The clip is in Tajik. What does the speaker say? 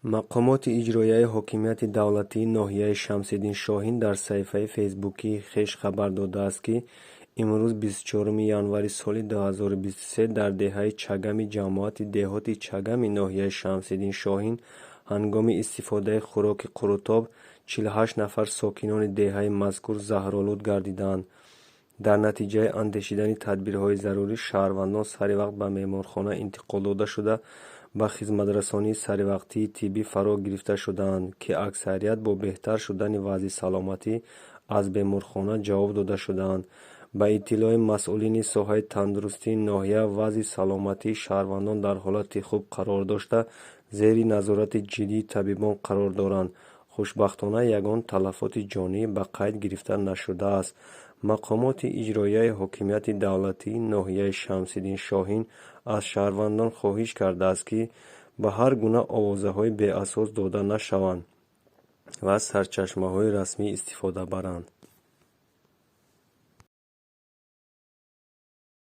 Мақомоти иҷроияи ҳокимияти давлатии ноҳияи Шамсиддин Шоҳин дар саҳифаи фейсбукии хеш хабар додааст, ки имрӯз 24 январи соли 2023 дар деҳаи Чагами ҷамоати деҳоти Чагами ноҳияи Шамсиддин Шоҳин ҳангоми истифодаи хӯроки қурутоб 48 нафар сокинони деҳаи мазкур заҳролуд гардидаанд. Дар натиҷаи андешидани тадбирҳои зарурӣ шаҳрвандон сари вақт ба беморхона интиқол дода шуда, ба хизматрасонии саривақтии тиббӣ фаро гирифта шудаанд, ки аксарият бо беҳтар шудани вазъи саломатӣ аз беморхона ҷавоб дода шудаанд. Ба иттилои масъулини соҳаи тандурустии ноҳия, вазъи саломатии шаҳрвандон дар ҳолати хуб қарор дошта, зери назорати ҷиддии табибон қарор доранд. Хушбахтона, ягон талафоти ҷонӣ ба қайд гирифта нашудааст. Мақомоти иҷроияи ҳокимияти давлатии ноҳияи Шамсиддин Шоҳин аз шаҳрвандон хоҳиш кардааст, ки ба ҳар гуна овозаҳои беасос дода нашаванд ва аз сарчашмаҳои расмӣ истифода баранд.